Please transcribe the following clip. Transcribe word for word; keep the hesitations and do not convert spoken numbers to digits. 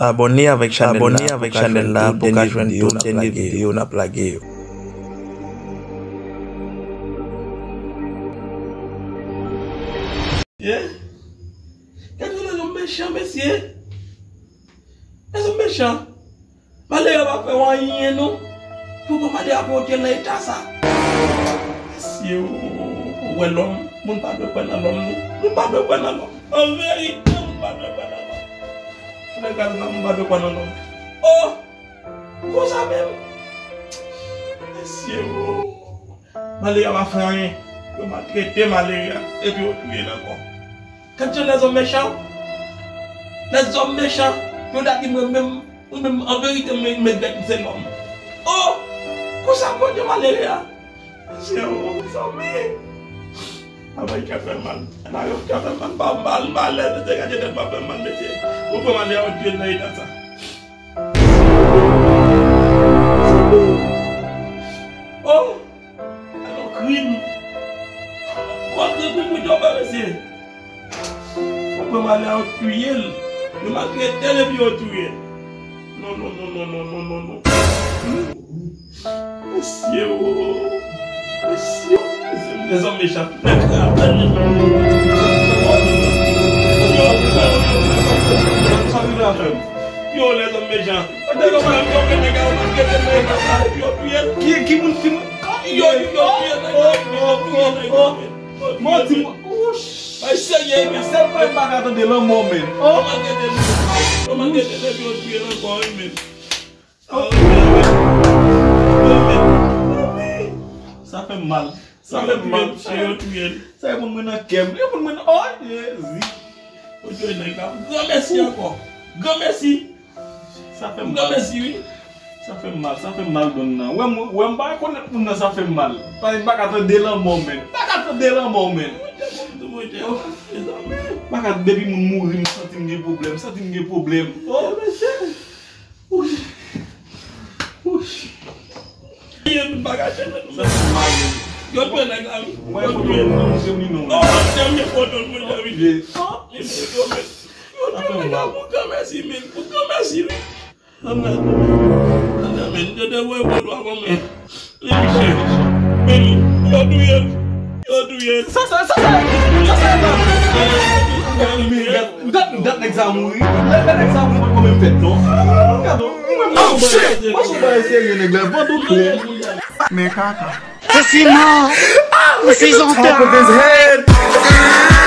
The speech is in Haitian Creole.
Abòne avèk chanèl la pou w ka jwenn tout dènye videyo n ap lage yo. Ye? Gade yon nèg mechan, mesye. Nèg mechan. Malere pa fè w anyen non. Pou w pa mande apre w te nan eta sa. Mesye, ou wè lòm. Moun pa dwe kwè nan lòm non. Moun pa dwe kwè nan lòm. An verite, moun pa dwe kwè nan lòm. Nèg la, moun pa dwe kwè nan lòm. Oh! Konsa menm. Mesye, oh. Malere a pa fè anyen. Yo maltrete malere a. Epi yo touye l ankò. Gad jan lèzòm mechan. Lèzòm mechan. Yo ta di mwen menm, mwen menm, an verite, mwen, mwen dèk se lòm. Oh! Konsa Bondye malere a. Mesye, oh, mezanmi. Bagay ki ap fè mal. Bagay ki ap fè mal. Pa mal, malè, mesye, gade tèt pa fè mal, mesye. Ou kòman lè yo touye l nan eta sa? Oh! Alò, krim. Kwa krim, krim, krim, yo fè, mesye. Ou pran malè a, yo touye l. Yo maltrete l epi yo touye l. Non, non, non. Mesye, oh. Mesye, oh. Mesye, lèzòm mechan. Nèg la, sa rive a fè m. Yo, lèzòm mechan. Yo, yo, yo, yo, nèg la, yo maltrete l nan eta sa, epi yo touye l. Ki, ki moun, ki moun? Yo, yo, yo touye nèg la, yo touye nèg la. Manti, Ay, serye, men. Sèl bagay m pa ka tande lanmò, men. Oh! Yo maltrete l. Yo maltrete l, epi yo touye l ankò, wi, men. Oh, men, men. Sa fè m mal. Sa fè m mal. Yo touye l. Sa reponn mwen nan kè m. Reponn mwen nan, oh, Jezi. Yo touye nèg la. Granmèsi ankò. Granmèsi. Sa fè m mal. Granmèsi, wi. Sa fè m mal, sa fè m mal, bann nan. Wè m, wè m pa rekonèt moun nan, sa fè m mal. Paske m pa ka tande lanmò, men. M pa ka tande lanmò, men. M pa ka, depi moun mouri, m santi m gen pwoblèm, m santi m gen pwoblèm. Oh, mesye. Wouch. Wouch. Yo touye nèg la, wi. Yo touye nèg la, wi. Yo touye nèg la. Oh, dènye foto l, mwen, wi. Yo touye nèg la pou granmèsi, men. Pou granmèsi, wi. Anmèd. Anmèd, men. Yo te voye foto avan mwen. Men, misye. Men, yo touye l. Yo touye l. Sa, sa, sa, sa, sa, sa, sa. Gad, gad, gad nèg sa mouri. Lè, lè nèg sa mouri, pa konbyen m fèt, non. Gad, non. Ou menm, ou menm, ou menm, ou menm, serye, nèg la. Vant ou klè. Men kaka. Sesi non. This is on top of his head.